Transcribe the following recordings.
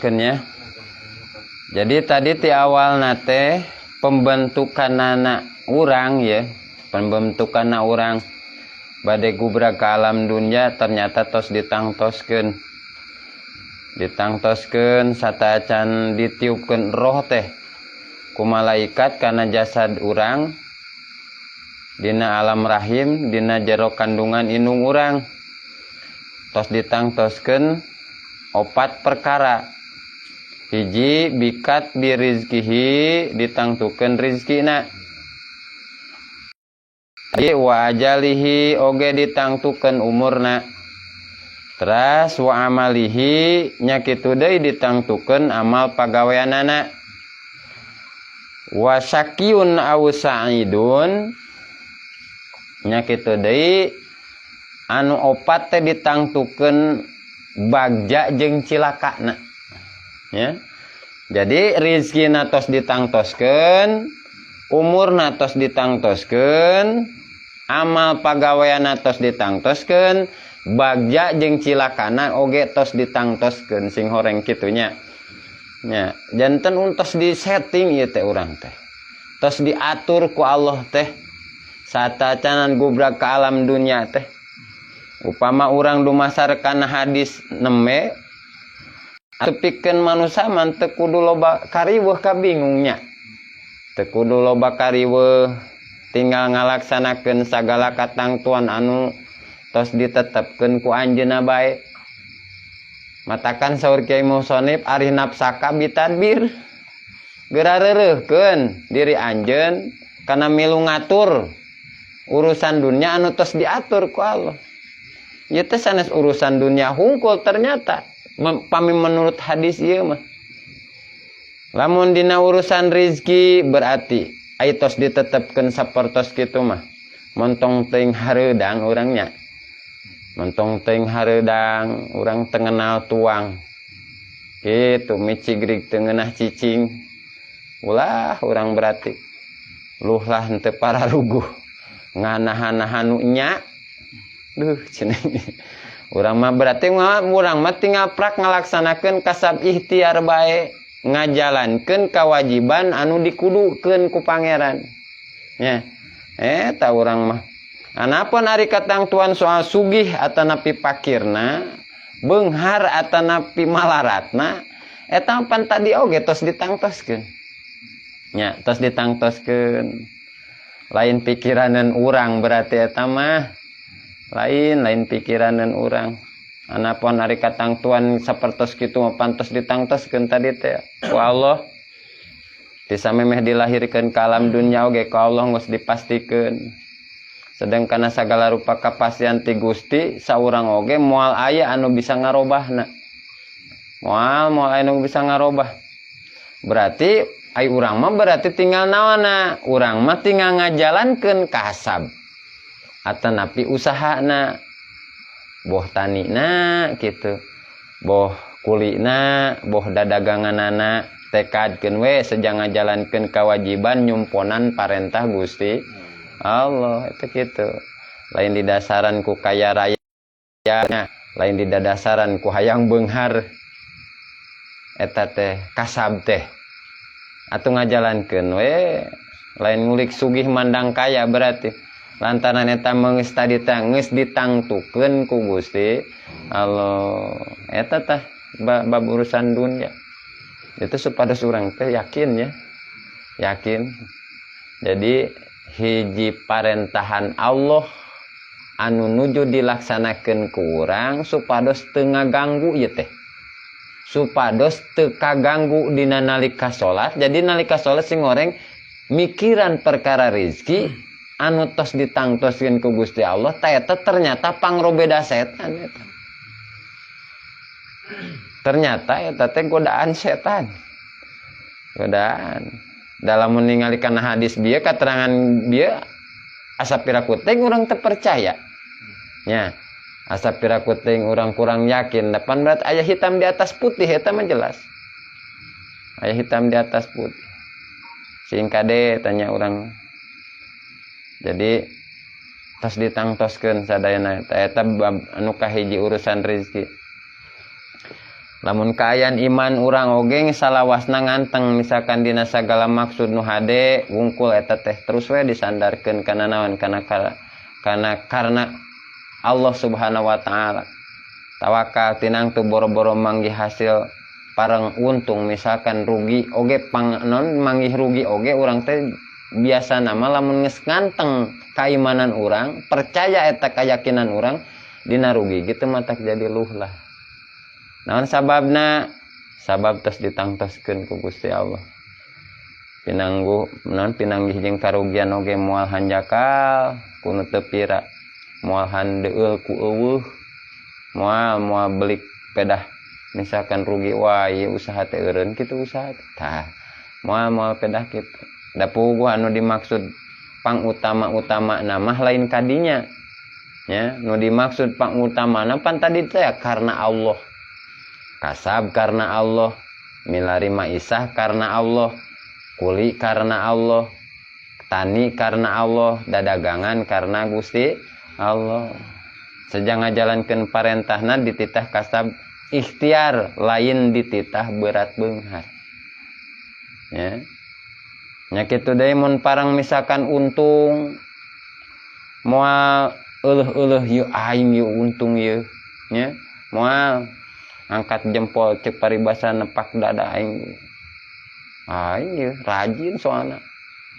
Ya. Jadi tadi ti awal teh pembentukanana urang ya, pembentukan urang bade gubrag ke alam dunia ternyata tos ditangtoskeun. Ditangtoskeun sateuacan ditiupkeun roh teh ku malaikat kana jasad urang dina alam rahim, dina jero kandungan indung urang. Tos ditangtoskeun opat perkara. Hiji, bikatbi rizkihi, ditangtukeun rizkina. Wa ajalihi, oge ditangtukeun umurna. Teras wa amalihi, nya kitu deui ditangtukeun amal pagaweanana. Wa syaqiyun aw sa'idun, nya kitu deui anu opat teh ditangtukeun bagja jeung cilakana. Ya. Jadi rizkina tos ditangtoskeun, umurna tos ditangtoskeun, amal pagaweanna tos ditangtoskeun, bagja jeung cilakana oge tos ditangtoskeun, sing horeng kitu nya. Nya, janten tos disetting ieu teh urang teh. Tos diatur ku Allah teh sateuacanan gubrag ka alam dunia teh. Upama urang dumasar kana hadis nembe tepikeun manusia mah teu kudu loba kariweuh kabingungnya. Teu kudu loba kariweuh, tinggal ngalaksanakeun sagala katangtuan anu tos ditetepkeun ku anjeunna bae. Matakan saur Kiai Musonif, arih nafsaka bitadbir. Geura reureuhkeun diri anjeun kana milu ngatur urusan dunia anu tos diatur ku Allah. Ieu teh sanes urusan dunia hungkul ternyata. Pami menurut hadis ieu mah. Lamun dina urusan rizki berarti ai tos ditetepkeun sapertos kitu mah. Montong teuing hareudang urangnya. Montong teuing hareudang, urang teu ngenal tuang. Kitu micigrig teu ngeunah cicing. Ulah urang berarti. Luh lah henteu pararuguh. Nganahan-nahan nu nya. Duh cenah. Urang mah berarti urang mah tinggal prak ngalaksanakeun kasab ikhtiar bae, ngajalankeun kewajiban anu dikudukeun ku pangeran. Nya. Eta urang mah. Anapun ari katangtuan soal sugih atanapi pakirna, beunghar atanapi malaratna, eta pan tadi oge tos ditangtoskeun. Nya, tos ditangtoskeun. Lain pikiranan urang berarti eta mah. Lain pikiranan urang. Anapun ari katangtuan sapertos kitu mah pantos ditangtoskeun tadi teh ku Allah. Ti samemeh dilahirkeun ka alam dunya oge ku Allah geus dipastikeun. Sedangkan sagala rupa kapastian ti Gusti saurang oge moal aya anu bisa ngarobahna. Moal aya anu bisa ngarobah. Berarti ai urang mah berarti tinggal naonna? Urang mah tinggal ngajalankeun kasab atanapi usahana, boh tanina gitu, boh kulina, boh dadaganganana, tekadkeun we sejang ngajalankeun kewajiban nyumponan parentah Gusti Allah itu gitu. Lain didasaran ku kaya raya, lain didadasaran ku hayang beunghar, eta teh kasab teh atuh ngajalankeun we, lain ngulik sugih mandang kaya berarti. Lantaran eta geus tadi teh geus ditangtukeun ku Gusti Allah. Eta tah bab urusan dunia. Itu supados urang teh yakin ya. Yakin. Jadi hiji parentahan Allah anu nuju dilaksanakeun ku urang supados teu ngaganggu ieu teh. Supados teu kaganggu dina nalika salat. Jadi nalika salat sing goreng mikiran perkara rizki anu tos ditangtoskeun ku Gusti Allah ta eta ternyata pangrobeda setan eta. Ternyata eta teh godaan setan. Godaan. Dalam meninggali kana hadis bieu, keterangan bieu, asa piraku teuing urang teu percaya. Nya. Asa piraku teuing urang kurang yakin. Depan berat aya hitam di atas putih eta mah jelas. Aya hitam di atas putih. Sing kade tanya urang. Jadi tos ditangtoskeun sadayana eta, eta bab anu kahiji urusan rezeki. Lamun kaayaan iman urang oge salawasna nganteng, misalkan dina sagala maksud nu hade wungkul, eta teh terus we disandarkeun kana naon, kana kana karena Allah Subhanahu wa Taala. Tawakal tinang tu boro-boro manggih hasil pareng untung, misalkan rugi oge, pang non manggih rugi oge, urang teh biasa nama lamun geus nganteng keimanan urang, percaya eta keyakinan urang, dina rugi gitu matak jadi luh lah. Naon sababna? Sabab tos ditangtoskeun ku Gusti Allah. Pinangguh naon, pinanggih jeung karugian oge moal hanjakal ku nu teu pira, moal handeueul ku euweuh, moal moal belik pedah. Misalkan rugi, wah ieu usaha teh eureun kitu, usaha tah moal moal pedah kitu. Da puguh anu dimaksud pang utama-utama nama lain kadinya ya. Nu dimaksud pang utama pan tadi teh karena Allah, kasab karena Allah, milari maisah karena Allah, kuli karena Allah, tani karena Allah, dadagangan karena Gusti Allah. Sejak ngajalankeun parentahna, dititah kasab ikhtiar, lain dititah berat beunghar ya. Nya kitu deui, mun parang misalkan untung, moal euleuh-euleuh, "Yeuh aing yeuh untung yeuh," nya. Moal angkat jempol, cek paribasa nepak dada, "Aing aing yeuh rajin soalna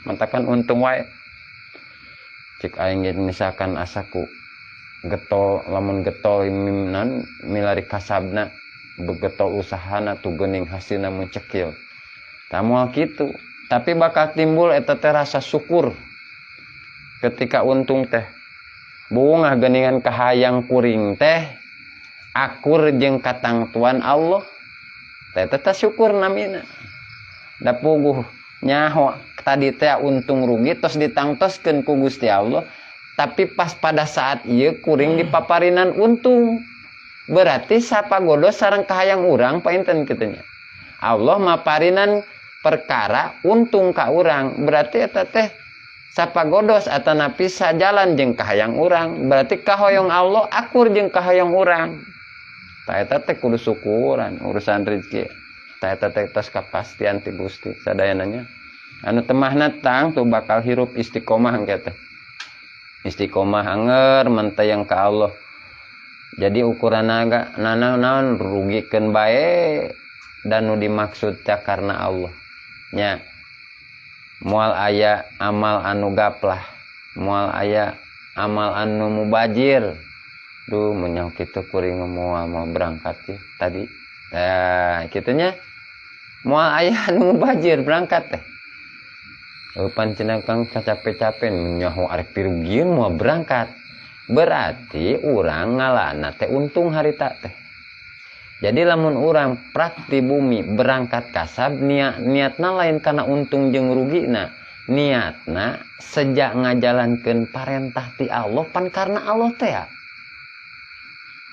matakan untung wae." Cek aing ge misalkan asaku getol, lamun getol non milari kasabna, begetol usahana tuh geuning hasilna mencekil. Tah, moal kitu, tapi bakal timbul eta teh rasa syukur ketika untung teh. Bungah geuningan kahayang kuring teh akur jeung katangtuan Allah teh, teh syukur namina. Da puguh nyaho tadi teh untung rugi tos ditangtoskeun ku Gusti Allah, tapi pas pada saat ieu kuring dipaparinan untung, berarti sapagodos sareng kahayang urang painten kitu nya. Allah maparinan perkara untung ka urang, berarti eta teh sapagodos atanapi sajalan jeung kahayang urang, berarti kahoyong Allah akur jeung kahayang urang. Tah, eta teh kudu syukuran urusan rezeki. Tah, eta teh tos kapastian ti Gusti sadayananya. Anu temahna tang tuh bakal hirup istiqomah engke teh. Istiqomah anger mentayang ka Allah. Jadi ukuran naga nana naon, rugikeun bae dan nu dimaksud teh karena Allah. Nya moal aya amal anu gaplah, moal aya amal anu mubajir. Duh, menyaho kitu kuring moal mau berangkat ya tadi. Nah, kitunya moal aya anu mubajir berangkat teh. Oh, pan cenah Kang capek-capek nyaho arek pirugieun moal berangkat. Berarti urang ngalana teh untung harita teh. Jadi lamun urang prakti bumi berangkat kasab, niatna lain karena untung jeung rugina. Niatna sejak ngajalankeun parentah ti Allah pan karena Allah teh ya.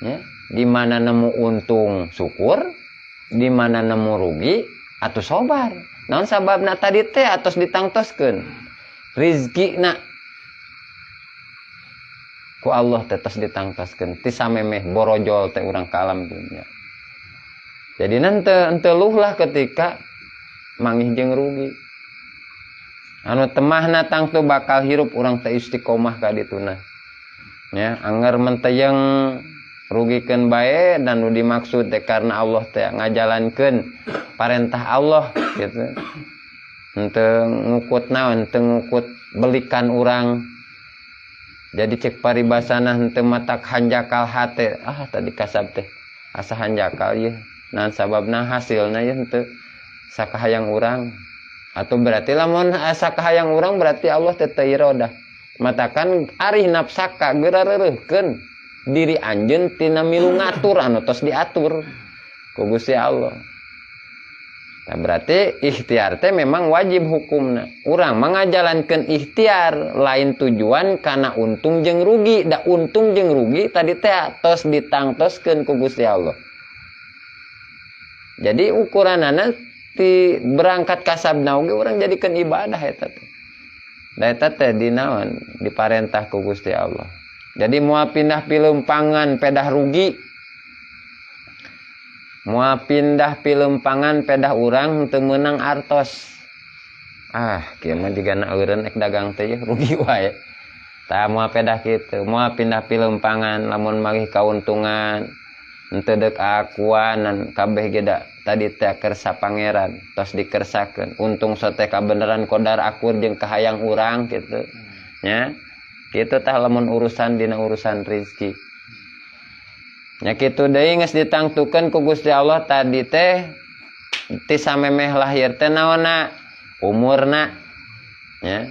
Ya, di mana nemu untung syukur, di mana nemu rugi atau sobar. Naon sababna? Tadi teh atos ditangtoskeun. Rizkina ku Allah teh tos ditangtoskeun ti samemeh borojol teh urang ka alam dunya. Jadi nanti ente luh lah ketika manggih jeung rugi. Anu temahna tangtu bakal hirup urang teh istiqomah ka dituna. Ya, anger menteyeng, rugikeun bae dan nu dimaksud teh karena Allah teh, ngajalankeun parentah Allah gitu. Henteu ngukut naon, henteu ngukut belikan urang. Jadi cek paribasana henteu matak hanjakal hate, "Ah, tadi kasab teh asa hanjakal ieu." Nah, sababna hasilna ieu henteu sakahayang urang. Atau berarti lamun asa kahayang urang, berarti Allah teh teu iradah. Matakan arih nafsaka geura reureuhkeun diri anjeun tina milu ngatur anu tos diatur ku Gusti Allah. Nah, berarti ikhtiar teh memang wajib hukumna. Urang mengajalankan ikhtiar lain tujuan karena untung jeung rugi. Da untung jeung rugi tadi teh tos ditangtoskeun ku Gusti Allah. Jadi ukuranana ti berangkat kasabna oge urang jadikeun ibadah eta teh. Da eta teh dinaon, diparentah ku Gusti Allah. Jadi moal pindah pilempangan pedah rugi. Moal pindah pilempangan pedah urang teu meunang artos. Ah, kieu mah jigana eureun ek dagang teh rugi wae. Tah, moal pedah kitu, moal pindah pilempangan lamun marih kauntungan henteu deuk akuan, kabeh ge da tadi teh kersa Pangeran, tos dikersakeun. Untung sote kabeneran kodar akur jeung kahayang urang kitu. Nya. Kitu tah lamun urusan dina urusan rizki. Nya kitu deui, geus ditangtukeun ku Gusti Allah tadi teh ti samemeh lahir teh naonna, umurna, nya.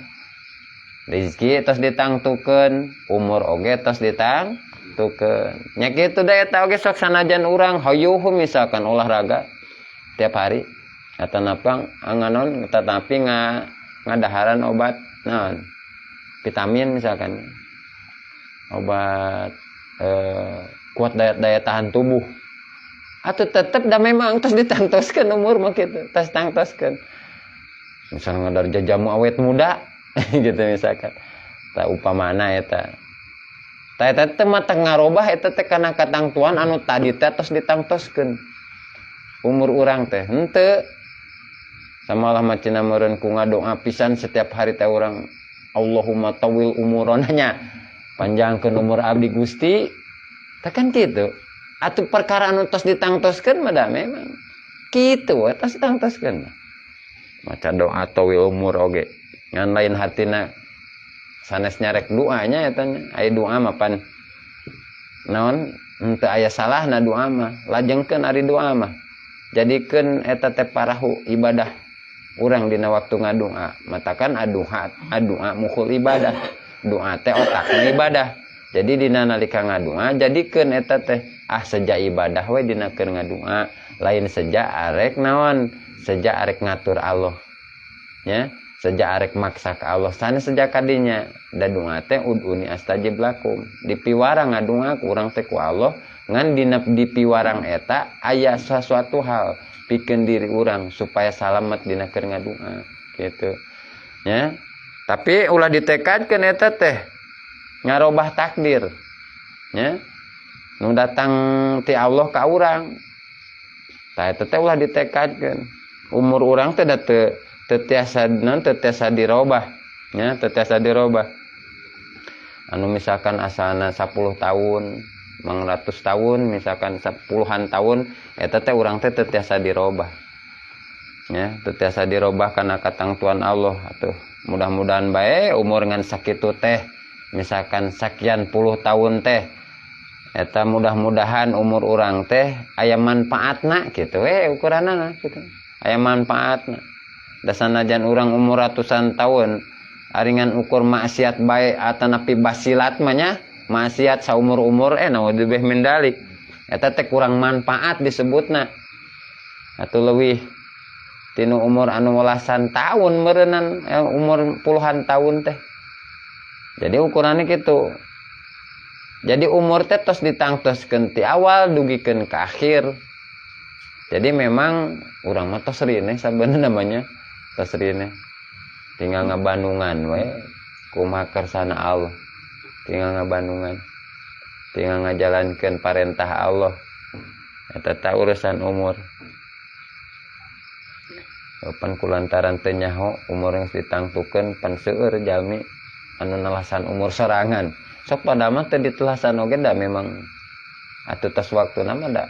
Rizki tos ditangtukeun, umur oge tos ditangtukeun. Nya kitu deui, eta oge sok sanajan urang hoyuh misalkan olahraga tiap hari atau napang anganon, tetapi ngadaharan obat naon, vitamin misalkan, obat kuat daya daya tahan tubuh, atau tetep dah memang terus ditangtoskeun umur mah kitu, tos tangtoskeun. Misalnya ngadar jamu awet muda gitu misalkan, tak upamana eta. Tah, eta teh mah ngarobah eta teh kana katangtuan anu tadi teh tos ditangtoskeun umur urang teh, henteu. Sama lah macina meureun ku ngadoa pisan setiap hari teh urang, "Allahumma tawil umurona," nya, "panjangkeun umur abdi, Gusti." Tah, kan kitu atuh, perkara anu tos ditangtoskeun mah da memang kitu we, tos ditangtoskeun. Maca doa tawil umur oge ngan lain hartina sanes nyarek doanya eta nya. Aya doa mah pan naon, henteu aya salahna doa mah, lajengkeun ari doa mah, jadikeun eta teh parahu ibadah urang dina waktu ngadoa. Matakan aduha, adoa mukhul ibadah, doa teh otakna ibadah. Jadi dina nalika ngadoa jadikeun eta teh ah seja ibadah we dina keur ngadoa, lain seja arek naon, seja arek ngatur Allah nya, seja arek maksa ka Allah, sanes seja kadinya. Da doa teh "Ud'uni astajib lakum", dipiwarang ngadonga ku urang teh ku Allah, ngan dina dipiwarang eta aya sesuatu hal pikeun diri urang supaya salamet dina keur ngadoa gitu nya. Tapi ulah ditekadkeun eta teh ngarobah takdir nya nu datang ti Allah ka urang. Tah, eta teh ulah ditekadkeun. Umur urang teh da teu teu tiasa naon, teu tiasa dirobah nya, teu tiasa dirobah. Anu misalkan asalna 10 tahun, 500 tahun misalkan, sepuluhan tahun, eta teh urang teh teu tiasa dirobah nya, teu tiasa dirobah karena katangtuan Allah. Atuh mudah-mudahan bae umur ngan sakitu teh, misalkan sekian puluh tahun teh, eta mudah-mudahan umur urang teh aya manfaatna gitu we, ukuranana gitu, aya manfaatna. Da sanajan urang umur ratusan tahun, aringan ukur maksiat bae atanapi basilat mah nya, maksiat saumur-umur, naudzubillah min dalik, eta teh kurang manfaat disebutna. Atau leuwih tinu umur anu welasan tahun meureunan, umur puluhan tahun teh. Jadi ukurannya gitu. Jadi umur teh tos ditangtoskeun ti awal dugikeun ke akhir. Jadi memang urang mah tos rineh sabenerna namanya, tos rineh, tinggal ngabandungan we kumaha kersana Allah, tinggal ngabandungan, tinggal ngajalankeun parentah Allah. Eta teh urusan umur. Pan kulantaran teu nyaho umur geus ditangtukeun, pan seueur jalmi anu nelasan umur sorangan. Sok pada mah teu ditelasan oge da memang atuh tos waktuna mah da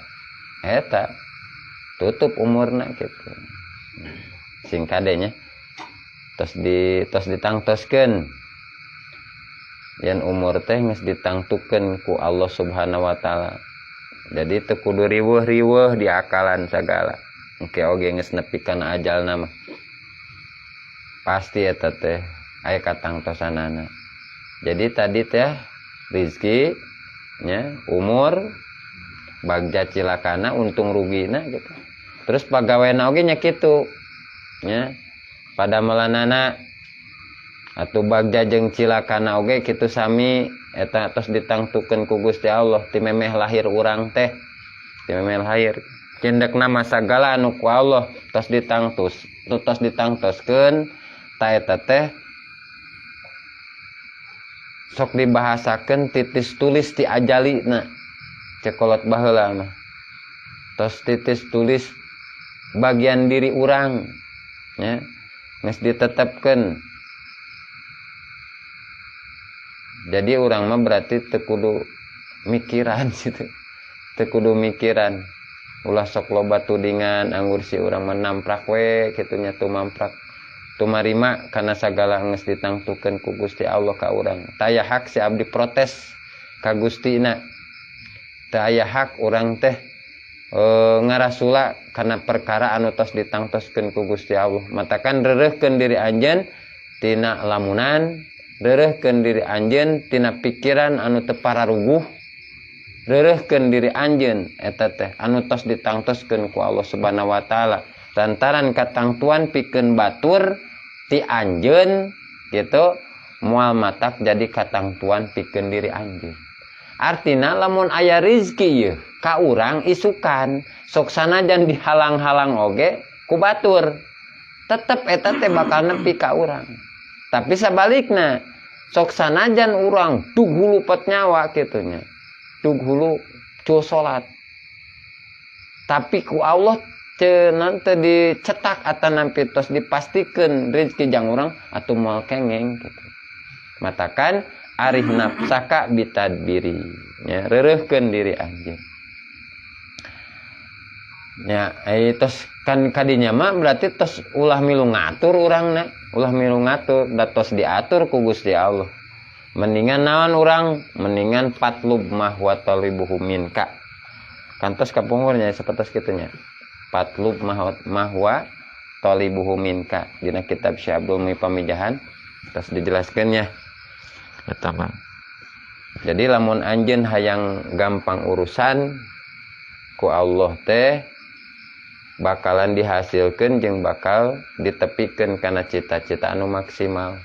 eta tutup umurna gitu. Sing kade nya, tos ditangtoskeun yen umur teh geus ditangtukeun ku Allah Subhanahu wa Taala. Jadi teu kudu riweuh-riweuh di akalan sagala. Engke oge geus nepi kana ajalna mah pasti eta teh aya katangtosanana. Jadi tadi teh rizki nya, umur, bagja cilakana, untung rugina gitu. Terus pagaweana oge nya kitu nya, pada melanana atau bagja jeung cilakana oge kitu sami, eta tos ditangtukeun ku Gusti Allah ti memeh lahir urang teh, ti memeh lahir. Cindekna mah sagala anu ku Allah tos ditangtoskeun. Ta eta teh sok dibahasakeun titis tulis ti ajalina, cek kolot baheula mah. Tos titis tulis bagian diri urang nya geus ditetepkeun. Jadi urang mah berarti teu kudu mikiran situ. Teu kudu mikiran. Ulah sok loba tudingan anggur si urang mah namprak we kitu nya tumamprak. Tumarima kana sagala geus ditangtukeun ku Gusti Allah ka urang. Taya hak si abdi protes ka Gustina. Teu aya hak urang teh ngarasula kana perkara anu tos ditangtoskeun ku Gusti Allah. Matakan reureuhkeun diri anjeun tina lamunan, reureuhkeun diri anjeun tina pikiran anu teu pararuguh, reureuhkeun diri anjeun eta teh anu tos ditangtoskeun ku Allah Subhanahu wa taala. Lantaran katangtuan pikeun batur ti anjeun gitu moal matak jadi katangtuan pikeun diri anjeun. Artina lamun aya rizki ieu ka urang isukan sok sanajan dihalang-halang oge ku batur tetep eta teh bakal nepi ka urang. Tapi sabalikna sok sanajan urang dug hulu pet nyawa kitu nya, dug hulu cul salat, tapi ku Allah cenah teu dicetak atanapi tos dipastikeun rezeki jang urang atuh moal kengeng kitu. Matakan arih nafsaka bitadbiri nya, reureuhkeun diri anjeun nya. Tos kan kadinya mah berarti tos ulah milu ngatur urangna, ulah milu ngatur da tos diatur ku Gusti Allah. Mendingan naon urang, mendingan patlub mah wa talibuhu minka. Kantos kapungkurnya sapertos kitu nya. Patlub mah wa talibuhu minka dina kitab Syekh Abdul Muhyi Pamijahan tos dijelaskeun nya. Eta mah. Jadi lamun anjeun hayang gampang urusan ku Allah teh bakalan dihasilkeun jeung bakal ditepikeun kana cita-cita anu maksimal.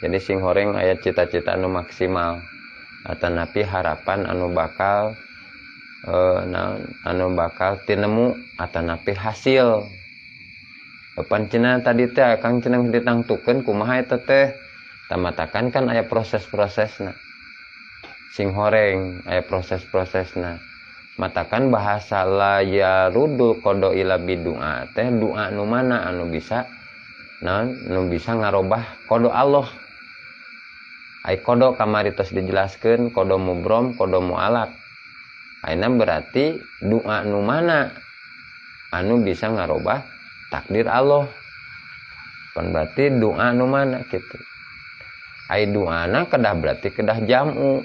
Jadi sing horeng aya cita-cita anu maksimal atanapi harapan anu bakal naon, anu bakal tinemu atanapi hasil. Pan cenah tadi teh Kang cenah ditangtukeun kumaha eta teh? Tamatakan kan aya proses-prosesna. Sing horeng aya proses-prosesna. Matakan bahasa la yarudul qada ila bidu'a teh doa nu mana anu bisa naon, nu bisa ngarobah qada Allah. Ai qada kamari tos dijelaskeun qada mubrom, qada mualak. Ayeuna berarti doa nu mana anu bisa ngarobah takdir Allah. Pan berarti doa nu mana kitu. Ai doana kedah berarti kedah jamu.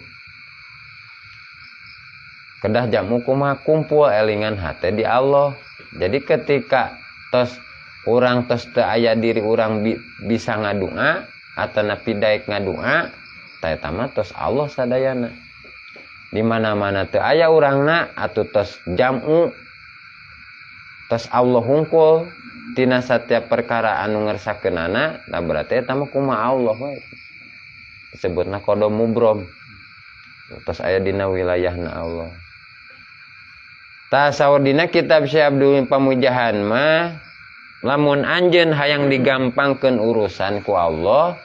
Kedah jamu kumaha kumpul elingan hate di Allah. Jadi ketika tos urang tos teu aya diri urang bisa ngadua atanapi daek ngadua, ta eta mah tos Allah sadayana. Di mana-mana teu aya urangna atuh tos jamu tos Allah hungkul tina setiap perkara anu ngersakeunana, nah berarti eta mah kumaha Allah we. Disebutna qada mubrom. Tos aya dina wilayahna Allah. Tah saur dina kitab Syekh Abdul Pamijahan mah lamun anjeun hayang digampangkeun urusan ku Allah,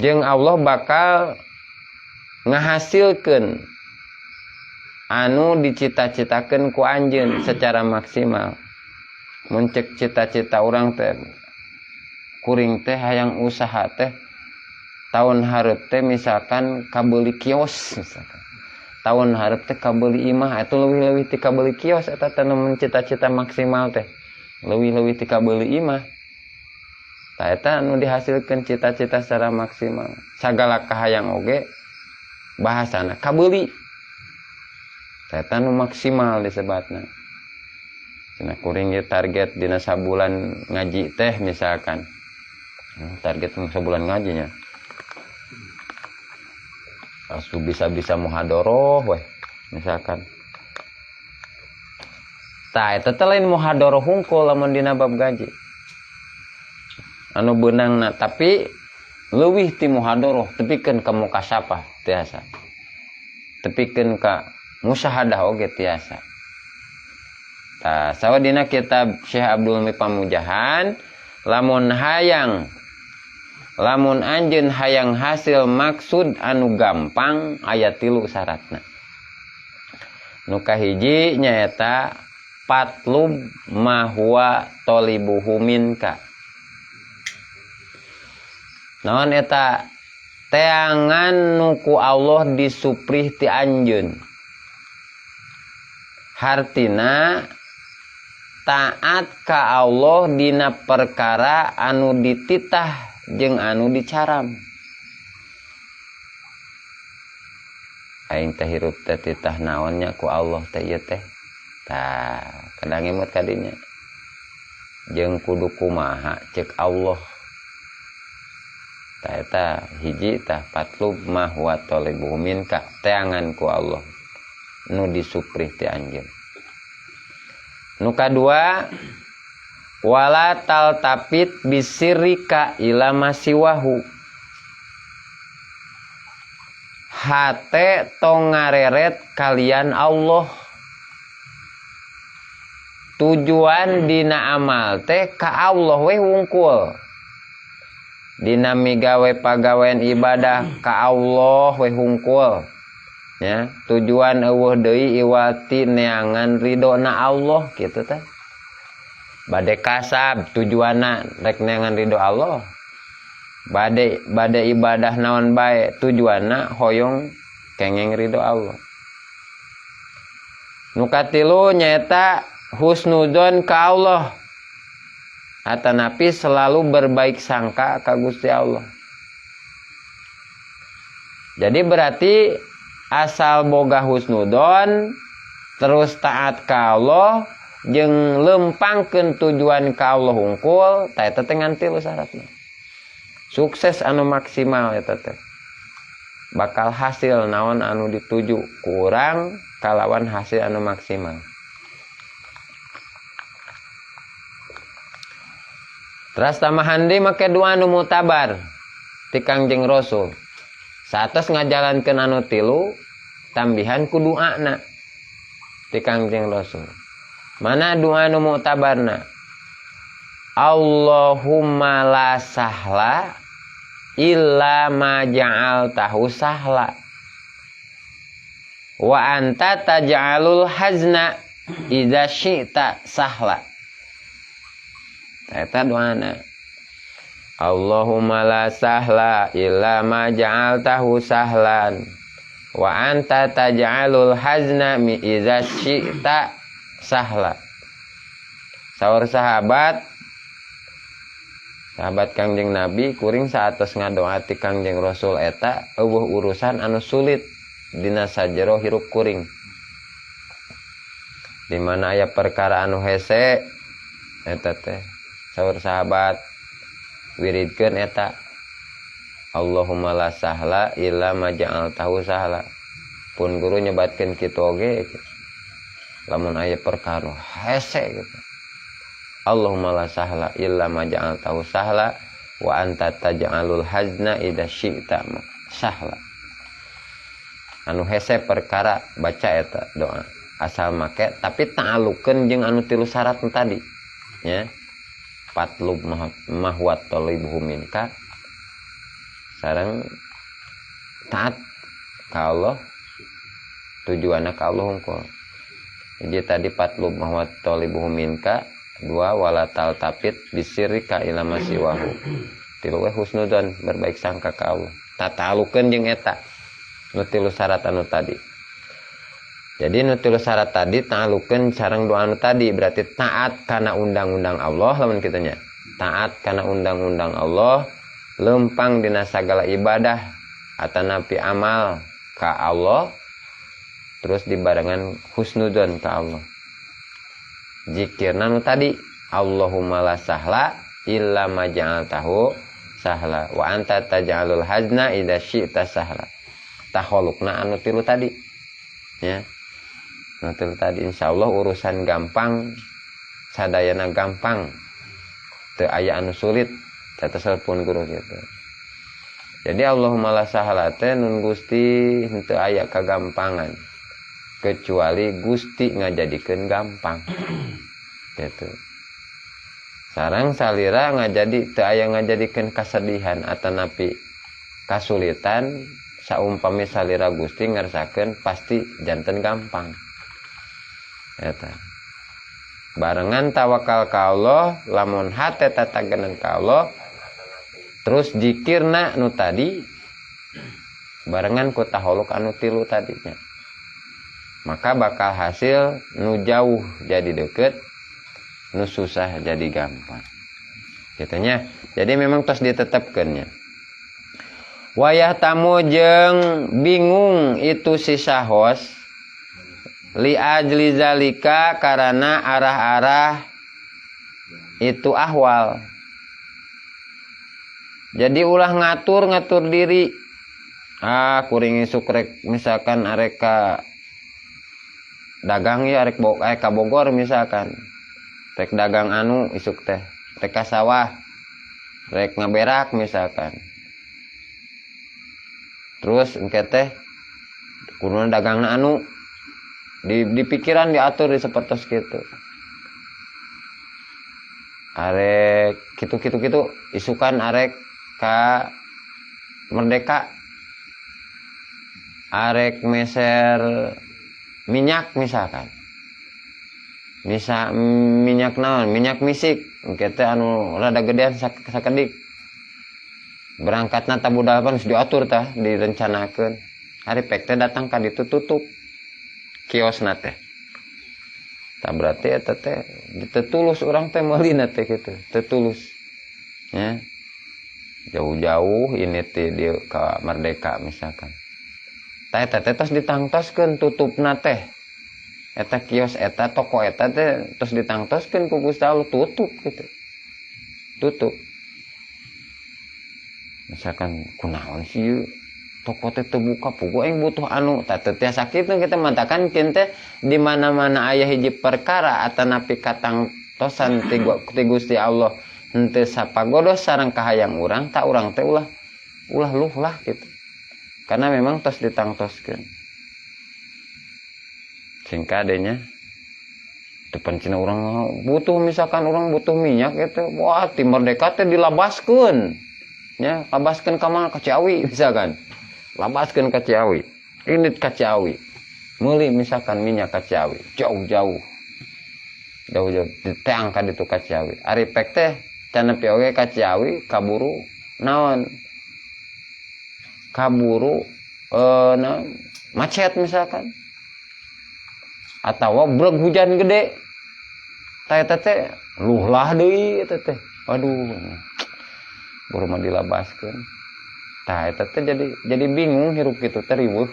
jeung Allah bakal ngahasilkeun anu dicita-citakeun ku anjeun secara maksimal. Mun cek cita-cita urang teh kuring teh hayang usaha teh tahun hareup teh misalkan kabeuli kios misalkan. Tahun hareup teh kabeuli imah atuh leuwih-leuwih ti kabeuli kios eta teh nu cita-cita maksimal teh. Leuwih-leuwih ti kabeuli imah. Tah eta anu dihasilkeun cita-cita secara maksimal. Sagala kahayang oge bahasana kabeuli. Tah eta nu maksimal disebatna. Cenah kuring ge target dina sabulan ngaji teh misalkan. Target sabulan ngajinya. Asu bisa-bisa muhadoroh weh misalkan. Tah eta teh lain muhadoroh hungkul lamun dina bab gaji. Anu beunangna tapi leuwih ti muhadoroh tepikeun ka mukasapah tiasa. Tepikeun ka musyahadah oge tiasa. Tah sawa dina kitab Syekh Abdul Muhyi Pamijahan lamun hayang lamun anjeun hayang hasil maksud anu gampang aya 3 syaratna. Nu kahiji nyaeta patlub ma huwa talibuhu minka. Naon eta? Teangan nu ku Allah disuprih ti anjeun. Hartina taat ka Allah dina perkara anu dititah jeung anu dicaram. Aing teh hirup teh titah naonnya ku Allah teh ieu teh. Tah, kadang ngemut ka dinya. Jeung kudu kumaha ceuk Allah. Tah eta hiji tah patlub ma huwa talibuhu minka, teangan ku Allah nu disuprih ti anjeun. Nu kadua wala taltafit bisirrika ila masiwahu. Hate tong ngareret kalian Allah. Tujuan dina amal teh ka Allah we wungkul. Dina migawe pagawean ibadah ka Allah we hungkul. Ya, tujuan eueuh deui iwati neangan ridona Allah kitu teh. Bade kasab tujuanna rek neangan ridho Allah. Bade ibadah naon bae tujuanna hoyong kengeng ridho Allah. Nu katilu nyaeta husnuzon ka Allah. Atanapi selalu berbaik sangka ka Gusti Allah. Jadi berarti asal boga husnudon terus taat ka Allah jeung lempangkeun tujuan ka Allah hungkul, tah eta teh ngan tilu syaratna. Sukses anu maksimal eta teh. Bakal hasil naon anu dituju kurang kalawan hasil anu maksimal. Teras tambahan deui make doa anu mutabar ti Kangjeng Rasul. Saatos ngajalankeun anu tilu tambihan ku doana ti Kangjeng Rasul. Mana doa anu mutabarna? Allahumma la sahla illa ma ja'altahu sahla wa anta taj'alul hazna idza syi'ta sahla. Eta doana. Allahumma la sahla illa ma ja'altahu sahlan wa anta taj'alul hazna mi idza syi'ta sahla. Saur sahabat Kangjeng Nabi kuring saatos ngadoa ti Kangjeng Rasul eta eueuh urusan anu sulit dina sajero hirup kuring. Di mana aya perkara anu hese eta teh saur sahabat wiridkeun eta Allahumma la sahla illa ma ja'altahu sahla. Pun guru nyebatkeun kitu oge lamun aya perkara hese gitu. Allahumma la sahla illa ma ja'altahu sahla wa anta taj'alul hazna idza syi'ta sahla. Anu hese perkara baca eta doa asal make tapi ta'alukeun jeung anu tilu syarat tadi nya. Patlub mahwat talibuhu minka sareng taat ka Allah tujuanna ka Allah hungkul. Jadi tadi patlub mahwat talibuhu minka, dua wala taltafit bisirrika ila masiwahu, tilu we husnudon berbaik sangka ka Allah. Tatalukeun jeung eta nu tilu syarat anu tadi. Jadi nu tilu syarat tadi ta'alukeun sareng doa anu tadi berarti taat kana undang-undang Allah lamun kitu nya. Taat kana undang-undang Allah, lempang dina sagala ibadah atanapi amal ka Allah, terus dibarengan husnudon ka Allah. Zikirna nu tadi Allahumma la sahla illa ma ja'altahu sahla wa anta taj'alul hazna idza syi'ta sahla. Takhalukna anu tilu tadi ya. Anu tilu tadi insyaallah urusan gampang, sadayana gampang, teu aya anu sulit. Tata pun guru gitu. Jadi Allahumma la sahla teh nun Gusti henteu aya kagampangan kecuali Gusti ngajadikeun gampang. Gitu. Sareng salira ngajadi teu aya ngajadikeun kasedihan atanapi kasulitan saumpami salira Gusti ngersakeun pasti janten gampang. Eta barengan tawakal ka Allah, lamun hate tatagenan ka Allah, terus jikirna nu tadi barengan ku taholuk anu tilu tadinya, maka bakal hasil nu jauh jadi deket, nu susah jadi gampang gitunya. Jadi memang tos ditetapkannya. Wayahtamu jeung bingung itu si sahos li ajli zalika karena arah-arah itu ahwal. Jadi ulah ngatur-ngatur diri. Ah, kuring isuk rek misalkan arek ka dagang ya, arek arek ka Bogor misalkan. Rek dagang anu isuk teh, rek ka sawah, rek ngaberak misalkan. Terus engke teh kuduna dagangna anu di pikiran diatur di sepertos gitu. Arek kitu kitu kitu isukan arek ka Merdeka, arek meser minyak misalkan, bisa minyak naon, minyak misik engke teh anu rada gedean sakedik. Berangkatna tabuh dalapan geus diatur tah, direncanakeun. Ari pek teh datang ka ditu tutup kiosna teh. Tah, berarti eta teh teu tulus urang teh meulina teh kitu, teu tulus ya. Jauh-jauh ini teh dia ka Merdeka misalkan. Tah, eta teh tos ditangtoskeun tutupna teh. Eta kios, eta toko eta teh tos ditangtoskeun ku Gusti Allah tutup gitu, tutup. Misalkan kunaon sih ieu toko teh teu buka, puguh aing butuh anu. Tah, teu tiasa kitu kita. Matakan teh di mana-mana aya hiji perkara atanapi katangtosan ti Gusti Allah henteu sapagodos sareng kahayang urang, tak urang teh ulah ulah luh lah gitu, karena memang tos ditangtoskeun. Sing kadenya depan cina urang butuh, misalkan urang butuh minyak gitu, wah, ti Merdeka teh dilabaskeun nya, labaskeun ka mana? Ka Ciawi misalkan. Labaskeun ka Ciawi, ini ka Ciawi meuli misalkan minyak ka Ciawi, jauh-jauh, jauh-jauh diteang ka ditu ka Ciawi. Ari pek teh can nepi oge ka Ciawi, kaburu naon, kaburu naon, macet misalkan, atau breg hujan gede. Tah, eta teh luhlah deui eta teh, aduh, baru mah dilabaskeun. Tah, eta teh jadi bingung hirup kitu teh, riweuh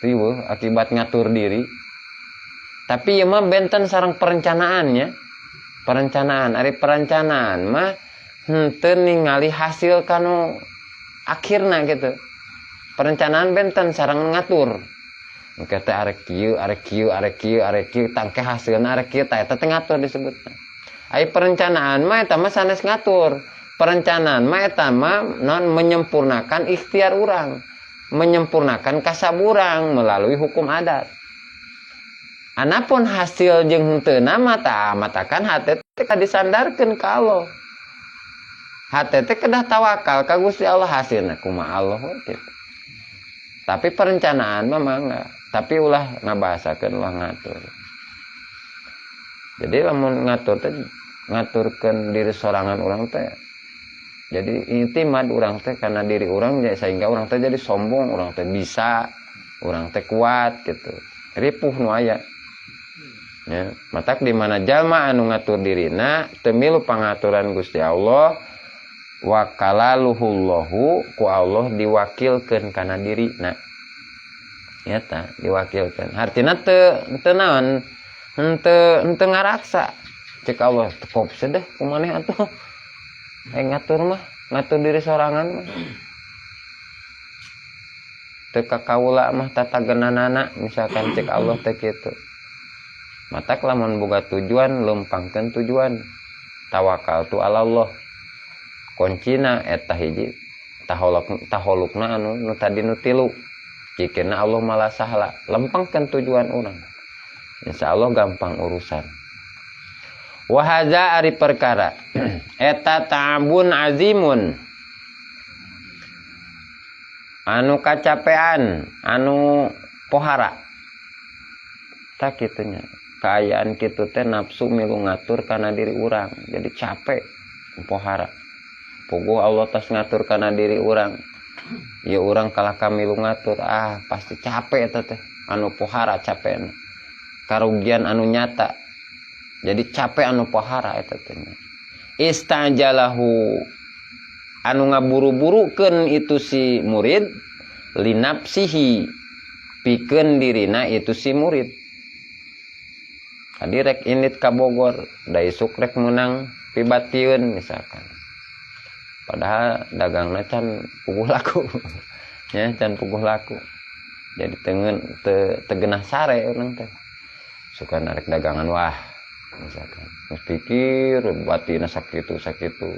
riweuh akibat ngatur diri. Tapi ieu mah benten sareng perencanaannya. Perencanaan, ari perencanaan mah henteu ningali hasil kanu akhirna gitu. Perencanaan benten sareng ngatur. Engke teh arek kieu, arek kieu, arek kieu, arek kieu, tangke hasilna arek kieu. Tah, eta teh ngatur disebutna. Ari perencanaan mah eta mah sanes ngatur. Perencanaan mah eta mah non menyempurnakan ikhtiar urang, menyempurnakan kasab urang melalui hukum adat. Anapun hasil jeung henteu mah tah, matakan hate teh disandarkeun ka Allah. Hate teh kedah tawakal ka Gusti Allah, hasilna kumaha Allah we gitu. Tapi perencanaan mah mangga, tapi ulah ngabahasakeun ulah ngatur. Jadi lamun ngatur teh ngaturkeun diri sorangan urang teh, jadi intimad urang teh karena diri urang, sehingga urang teh jadi sombong, urang teh bisa, urang teh kuat gitu. Ripuh nu aya ya. Matak di mana jalma anu ngatur dirina teu milu pangaturan Gusti Allah, wakalaluhullahu, ku Allah diwakilkeun kana dirina. Nyata diwakilkeun artina teu teu naon, henteu henteu ngaraksa. Cek Allah teu sedeh ku maneh atuh. Ngatur mah, ngatur diri sorangan mah teu ka kaula mah tatagenanana misalkan, cek Allah teh kitu. Matak lamun boga tujuan, lempangkeun tujuan, tawakal tu Allah. Kuncina eta hiji, taholuk, taholukna anu nu tadi nu tilu, jikirna Allah malah sahla. Lempangkeun tujuan urang, insyaallah gampang urusan. Wahaza ari perkara eta ta'abun azimun, anu kacapean, anu pohara. Tak kitunya. Kaayaan kitu teh nafsu milu ngatur kana diri urang, jadi capek pohara. Puguh Allah tos ngatur kana diri urang, ya urang kalah ka milu ngatur, ah pasti capek eta teh, anu pohara capekna, karugian anu nyata, jadi capek anu pohara eta teh. Istajalahu, anu ngaburu-burukeun itu si murid, linafsihi, pikeun dirina itu si murid. Tadi rek indit ka Bogor da isuk rek menang pibatieun misalkan, padahal dagangna can puguh laku ya, can puguh laku, jadi tengen te, tegenah sare urang teh. Suka narik dagangan, wah misalkan geus pikir batina sakitu sakitu,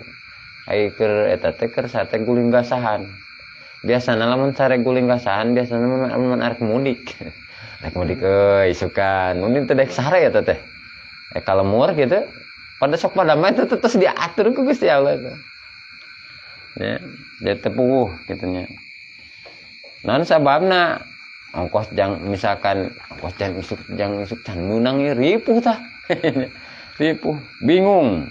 ai keur eta teh keur sate guling gasahan. Biasana lamun sare guling gasahan, biasana lamun arek mudik, rek mudik euy, isukan mun teu dek sare eta teh, eh kalemur gitu pada sok pada mah itu terus diatur ku Gusti Allah itu ya, dia teu puguh kitu nya. Naon sababna? Ongkos jang misalkan ongkos jang isuk can meunang ieu, ripuh tah, ripuh, bingung.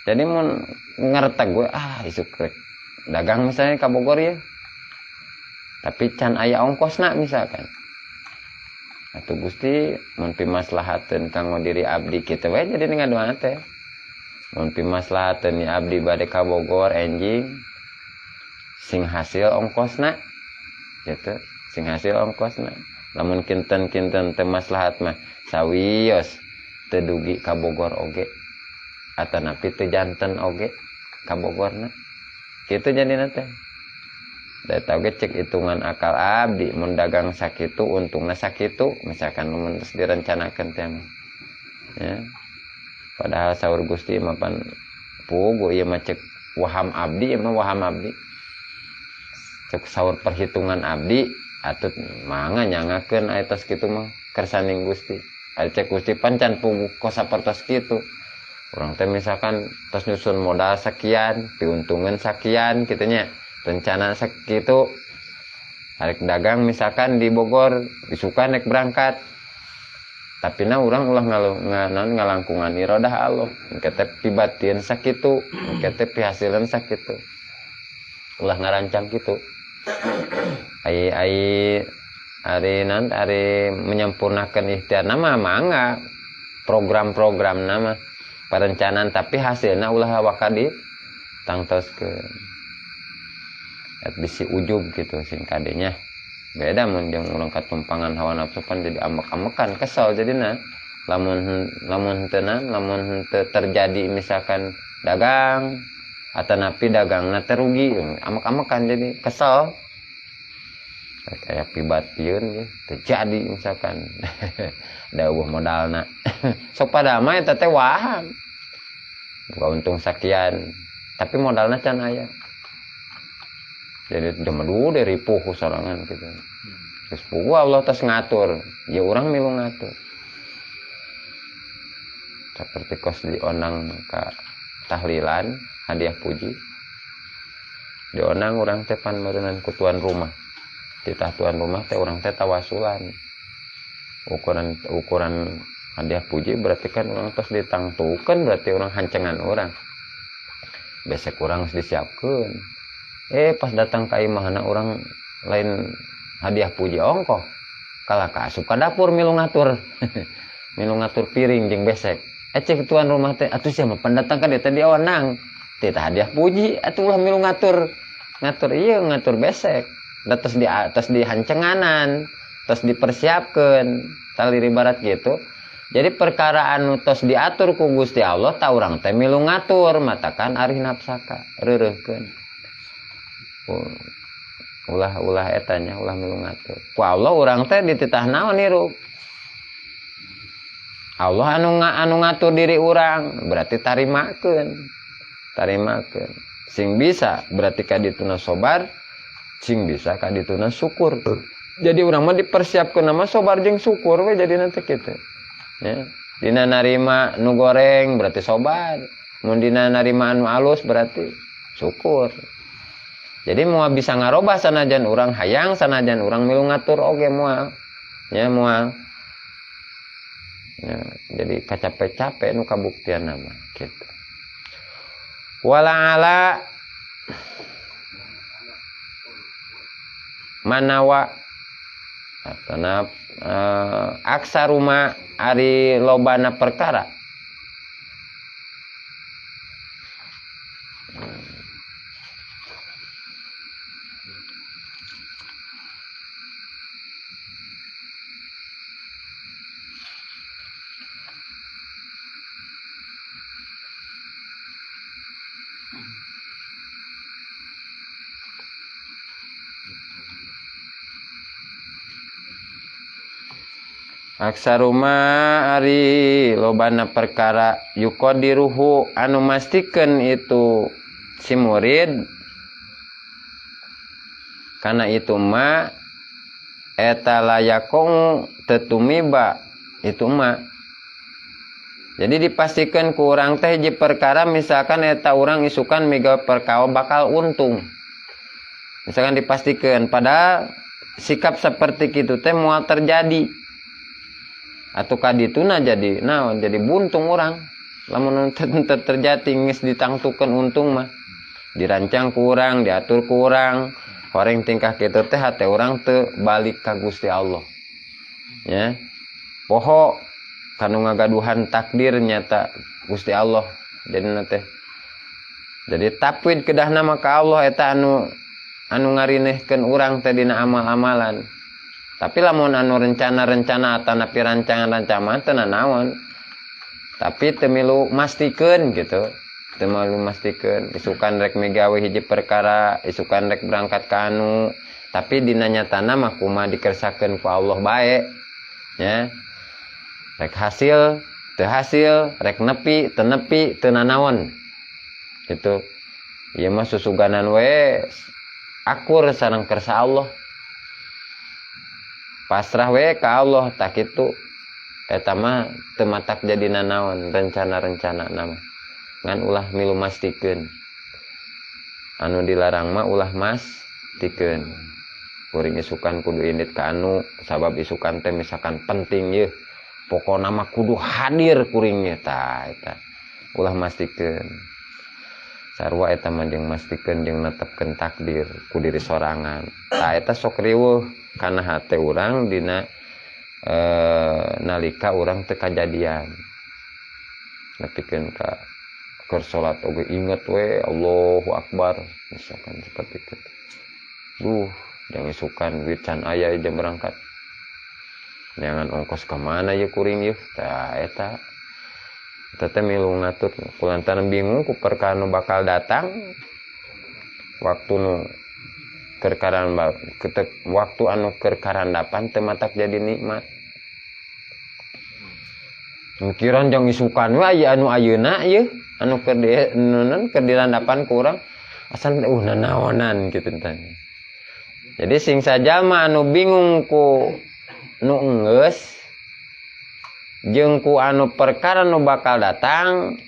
Jadi mun ngerteg gue, ah isuk rek dagang misalnya ka Bogor ya, tapi can aya ongkosna misalkan, atuh Gusti mun pimaslahateun kanggo diri abdi, kitu we. Jadi ngadoa teh mun pimaslahateun ya abdi bade ka Bogor enjing, sing hasil ongkosna gitu, sing hasil ongkosna. Lamun kinten-kinten teu maslahat mah sawios teu dugi ka Bogor oge, atanapi teu janten oge ka Bogorna kitu. Jadi teh da eta oge cek hitungan akal abdi, mun dagang sakitu untungna sakitu misalkan, mun geus direncanakeun teh ya. Padahal saur Gusti mah pan puguh ieu mah, cek waham abdi ieu mah, waham abdi, cek saur perhitungan abdi atuh mangga nyangakeun aya tos kitu mah kersaning Gusti. Ari cek Gusti pan can puguh kos sapertos kitu. Urang teh misalkan tos nyusun modal sekian, piuntungan sekian kitu nya, rencana sakitu arek dagang misalkan di Bogor isukan rek berangkat, tapi na urang ulah ngalangkungan iradah Allah, engke teh pibatieun sakitu, engke teh pihasileun sakitu, ulah ngarancang kitu. Ai ai ari naon, ari menyempurnakan ikhtiar nama mangga, program-program nama perencanaan, tapi hasilna ulah waka ditangtoskeun, bisi ujub gitu. Sing kadenya beda mun jeung urang katumpangan hawa nafsu pan jadi ambek-ambekan, kesel jadina. Lamun lamun henteu, lamun henteu terjadi misalkan dagang atau napi dagangna teh rugi, ambek-ambekan, jadi kesel kayak pibatieun ya terjadi misalkan da eueuh modalna. Sok pada mah eta teh waham buka untung sekian tapi modalna can aya, jadi zaman dulu deh ripuh sorangan gitu. Terus puguh Allah tos ngatur ya, urang milu ngatur. Seperti kos diondang ke tahlilan hadiah puji, diondang urang teh pan meureunan ku tuan rumah, titah tuan rumah teh urang teh tawasulan ukuran ukuran hadiah puji. Berarti kan urang tos ditangtukeun, berarti urang hancengan, urang besek urang geus disiapkeun. Eh, pas datang ka imahna urang lain hadiah puji ongkoh, kalah ka asup ka dapur milu ngatur, milu ngatur piring jeung besek. Eh, cek tuan rumah teh, atuh sia mah pendatang ka dieu teh diondang titah hadiah puji, atuh ulah milu ngatur ngatur ieu, ngatur besek. Da tos di tos dihancenganan, tos dipersiapkeun tali ibarat gitu. Jadi perkara anu tos diatur ku Gusti Allah tah urang teh milu ngatur, matakan arih nafsaka reureuhkeun, ulah ulah etanya, ulah milu ngatur. Ku Allah urang teh dititah naon hirup, Allah anu ngatur diri urang, berarti tarimakeun, tarimakeun sing bisa. Berarti kadituna sobar, sing bisa kadituna syukur. Jadi urang mah dipersiapkeun nama sobar jeung syukur we. Jadi nanti kitu ya, dina narima nu goreng berarti sobar, mun dina narima anu alus berarti syukur. Jadi mau bisa ngarobah sanajan urang hayang, sanajan urang milu ngatur oge moal ya, moal. Ya, jadi kacape-cape nu kabuktian nama gitu. Wala ala manawa atana aksaruma ari lobana perkara. Aksaruma ari lobana perkara yuqadiruhu anu mastikeun itu si murid kana itu ma eta layakong tetumiba itu ma. Jadi dipastikan ku urang teh hiji perkara misalkan eta urang isukan miga perkara bakal untung. Misalkan dipastikan padahal sikap seperti kitu teh moal terjadi. Atau kadituna jadi naon jadi buntung orang lamun terjadi geus ditangtukeun untung mah dirancang ku urang diatur ku urang horeng tingkah kitu teh hate urang teu balik ka Gusti Allah nya poho kanu ngagaduhan takdir nyata Gusti Allah jadina teh jadi tafwid kedahna mah ka Allah eta anu ngarinehkeun urang teh dina amal-amalan. Tapi lamun anu rencana-rencana atanapi rancangan-rancangan teu nanaon. Tapi teu milu mastikeun gitu. Teu milu mastikeun isukan rek migawe hiji perkara, isukan rek berangkat ka anu, tapi dina nyatana mah kumaha dikersakeun ku Allah bae. Nya. Rek hasil, teu hasil, rek nepi, teu nepi, teu nanaon. Gitu. Ieu mah susuganan we akur sareng kersa Allah. Pasrah we ka Allah tak kitu eta mah teu matak jadi nanaon rencana-rencana nama ngan ulah milu mastikeun anu dilarang mah ulah mastikeun kuring isukan kudu indit ka anu sabab isukan teh misalkan penting yeuh pokona mah kudu hadir kuring nya tah eta ulah mastikeun sarua eta mah jeung mastikeun jeung netepkeun takdir ku diri sorangan tah eta sok riweuh kana hate urang dina nalika urang teu kajadian nepikeun ka keur salat oge inget we Allahu Akbar misalkan seperti itu. Duh jangan isukan duit can aya jam berangkat jangan ongkos ka mana ye kuring yeuh tah eta eta teh milu ngatur kulantaran bingung ku perkara nu bakal datang waktu nu kerkaran waktu anu kerkarandapan teu matak jadi nikmat. Mikiran jang isukan we aya anu ayeuna ieu anu keur di keur dirandapan ku urang asan nanaonan kitu tah. Jadi sing sajalma anu bingung ku nu enggeus jeung ku anu perkara nu bakal datang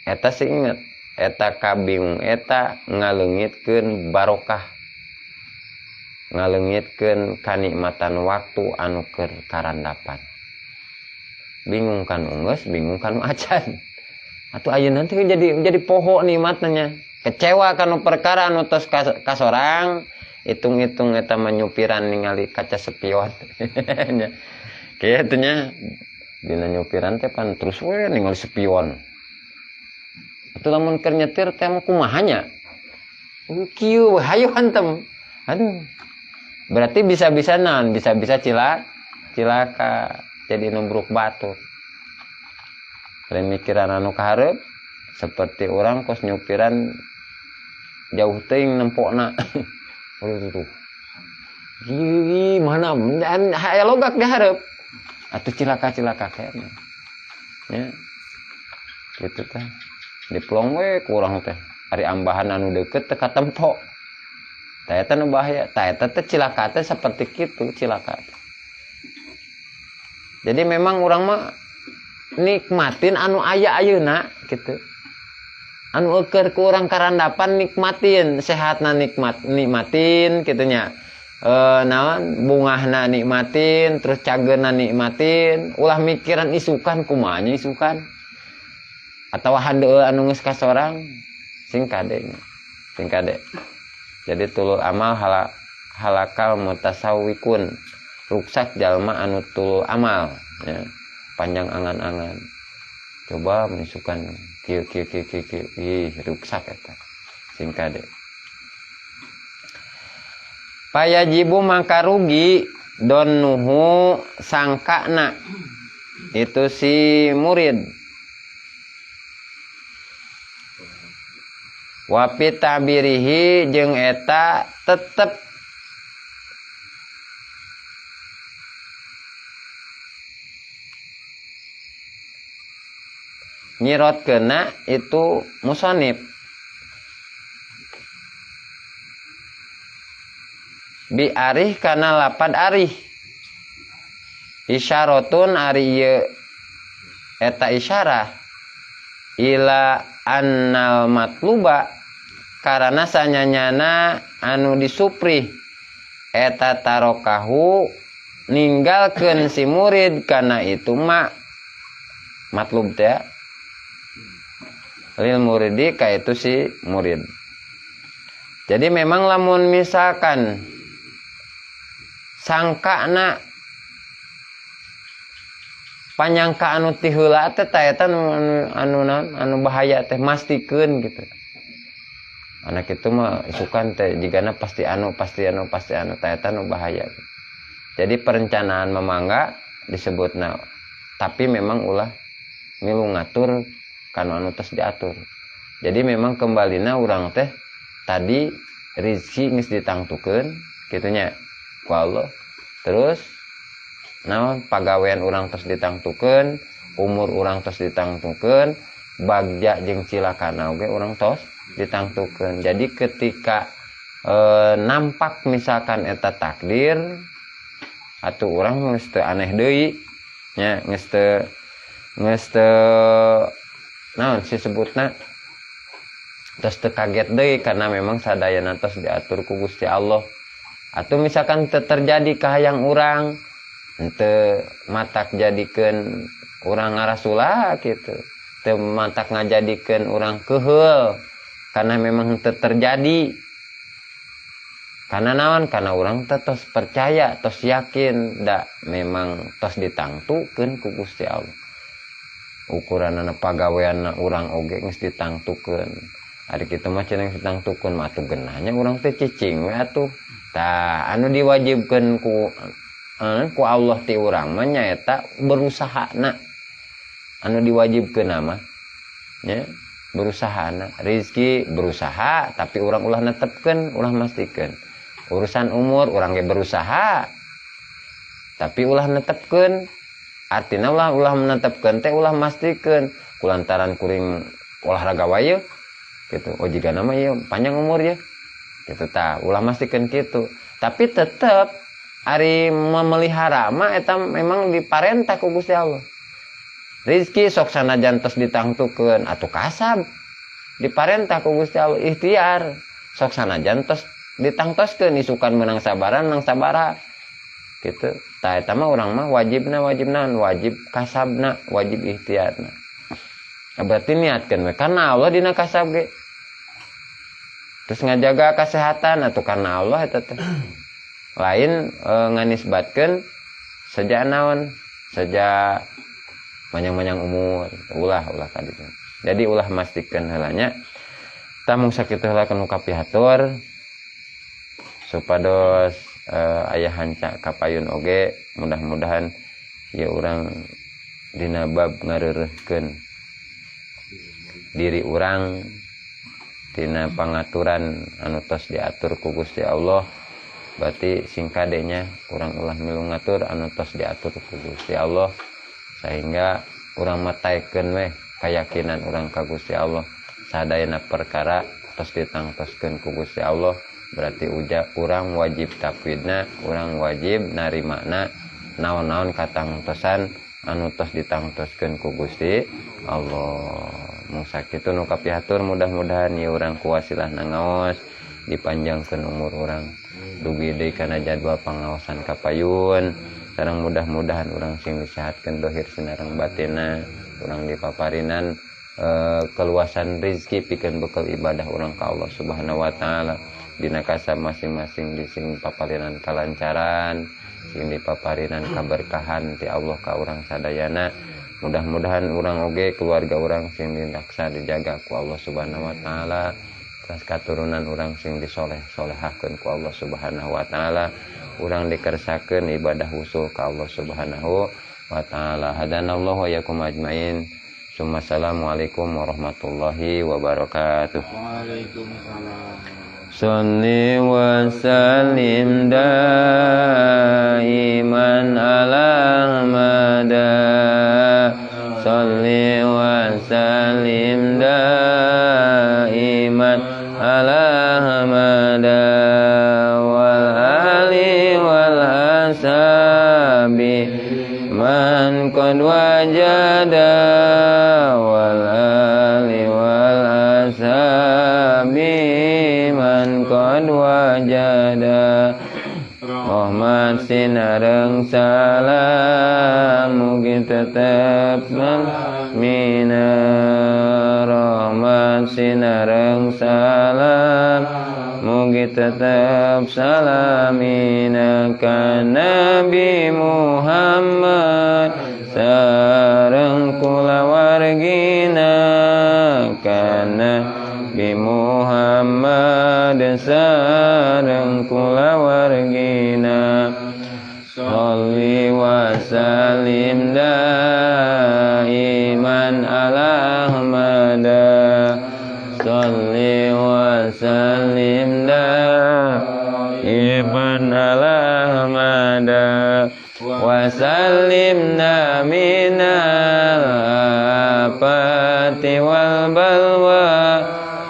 eta sing inget eta kabingung eta ngaleungitkeun barokah ngaleungitkeun kanikmatan waktu anu keur karandapan. Bingung kan unggeus, bingung kan acan. Atuh ayeuna teh jadi poho nikmatnya. Kecewa kanu perkara anu tos kasorang, hitung-hitung eta mah nyupiran ningali kaca spion. Nya. Kitu nya. Dina nyupiran teh pan terus we ningali spion. Atuh lamun keur nyetir teh mah kumaha nya? Kieu hayu hantem. Aduh. Berarti bisa-bisa naon, bisa-bisa cilaka jadi nubruk batu. Pemikiran anu kahareup seperti orang kos nyupiran jauh teuing nempokna. Aduh tuh. Gih, mana aya logak dihareup. Atuh cilaka-cilaka kene. Ya. Gitu teh. Diplong we kurang teh. Ari ambahan anu deukeut teu katempo. Tah eta nu bahaya. Tah eta teh cilaka teh seperti kitu cilaka. Jadi memang urang mah nikmatin anu aya ayeuna gitu. Anu eueur ku urang karandapan nikmatin, sehatna nikmatin kitu nya. Naon bungahna nikmatin, terus cageurna nikmatin, ulah mikiran isukan kumaha nya isukan. Atawa handeueul anu geus kasorang sing kade nya. Sing kade. Jadi tulul amal halakal mutasawwikun. Ruksak jalma anu tulul amal ya. Panjang angan-angan. Coba menyusukan kieu kieu kieu kieu kieu. Ih, ruksak eta. Sing kade. Payajibu mangka rugi donnuhu sangkana itu si murid. Wa fi ta'birihi jeung eta tetep nyirotkeuna itu musonib. Bi arih kana lapad arih. Isyaratun ari ieu eta isyarah ila annal matluba karana sanyanyana anu disuprih eta tarokahu ninggalkeun si murid kana itu ma matlub teh lil muridi ka itu si murid. Jadi memang lamun misalkan sangkana panyangka anu ti heula teh ta eta anu naon anu bahaya teh mastikeun gitu. Anak itu mah isukan teh jigana pasti anu pasti anu pasti anu ta eta nu bahaya. Jadi perencanaan memangga disebutna tapi memang ulah milu ngatur kana anu tos diatur. Jadi memang kembalina urang teh tadi rizki geus ditangtukeun kitu nya ku Allah. Terus naon pagawean urang tos ditangtukeun, umur urang tos ditangtukeun, bagja jeung cilakana oge urang tos ditangtukeun. Jadi ketika nampak misalkan eta takdir atuh urang geus teu aneh deui nya, geus teu naon sih sebutna tos teu kaget deui karena memang sadayana tos diatur ku Gusti Allah. Atau misalkan teu terjadi kahayang urang, henteu matak jadikeun urang ngarasula gitu. Teu matak ngajadikeun urang keuheul karena memang henteu terjadi. Karena naon? Karena urang teh tos percaya, tos yakin da memang tos ditangtukeun ku Gusti Allah. Ukuranana pagaweanna urang oge geus ditangtukeun. Ari kitu mah cenah geus ditangtukeun mah atuh geunahnya urang teh cicing we atuh. Tah anu diwajibkeun ku Allah ti urang mah nyaeta berusahana. Anu diwajibkeun mah nya berusahana. Rizki berusaha tapi urang ulah netepkeun, ulah mastikeun. Urusan umur urang ge berusaha tapi ulah netepkeun. Artina ulah menetepkeun teh ulah mastikeun kulantaran kuring olahraga wae gitu. Oh jigana mah ieu panjang umur ye. Gitu tah, ulah mastikeun kitu. Tapi tetep ari memelihara mah eta memang diparentah ku Gusti Allah. Rizki sok sanajan tos ditangtukeun atuh kasab diparentah ku Gusti Allah, ikhtiar sok sanajan tos ditangtoskeun isukan menang sabaran menang sabara gitu. Tah eta mah urang mah wajibna wajib kasabna, wajib ikhtiarna. Nah, berarti niatkeun we karena Allah dina kasab ge. Terus ngajaga kesehatan atau karena Allah eta teh. Lain nganisbatkeun sejak naon? Sejak manjang-manjang umur, ulah ka ditu. Jadi ulah mastikeun heula nya. Tah mung sakitu heula kanu kapihatur supados aya hanca kapayun oge mudah-mudahan ieu urang dina bab ngareureuhkeun diri urang tina pangaturan anu tos diatur ku Gusti Allah. Berarti sing kadenya urang ulah milu ngatur anu tos diatur ku Gusti Allah sehingga urang mataekeun weh keyakinan urang ka Gusti Allah. Sadayana perkara tos ditangtoskeun ku Gusti Allah, berarti urang wajib tafwidna, urang wajib narimana naon-naon katangtosan anu tos ditangtoskeun ku Gusti Allah. Mung sakitu nu kapihatur, mudah-mudahan ieu urang kuwasilahna ngaos dipanjangkeun umur urang, Dugi deui kana jadwal pangaosan kapayun. Sareng mudah-mudahan urang sing disehatkeun dohir sinareng batinna, urang dipaparinan keluasan rizki pikeun bekal ibadah urang ka Allah Subhanahu wa taala. Dina kasa masing-masing di sing paparinan kalancaran, sing dipaparinan kaberkahan ti Allah ka urang sadayana. Mudah-mudahan urang oge keluarga urang sing didaksa dijaga ku Allah Subhanahu wa taala, terus katurunan urang sing disoleh solehahkeun ku Allah Subhanahu wa taala, urang dikersakeun ibadah usul ka Allah Subhanahu wa taala. Hadanallahu wa yakum ajmain. Assalamualaikum warahmatullahi wabarakatuh. Waalaikumsalam. Sholli wa sallim daiman ala Ahmad. Sholli wa sallim daiman ala Ahmad wal ali wal ashabi man qad wajada wal ali wal ashabi man qad wajada. Rahmat sinareng salam mugi tetep mina. Rahmat sinareng salam mugi tetep salamina ka Nabi Muhammad sareng kulawargina, ka Nabi Muhammad sareng kulawargina. Sholli wa sallim daiman ala Ahmad. Sholli wa sallim daiman ala Ahmad wa sallimna minal afati wal balwa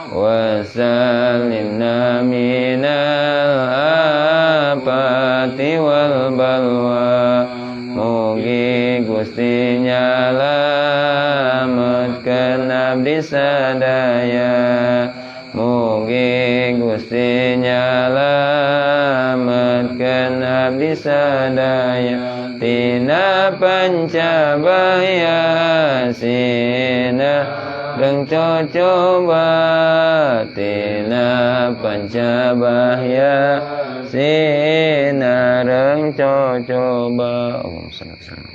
wa sallimna minal afati wal balwa. Mugi Gusti nyalametkeun abdi sadaya, mugi Gusti nyalametkeun abdi sadaya tina pancabaya sina deng cocoba, tina pancabaya sinareng cocoba. Allahumma shalli ala.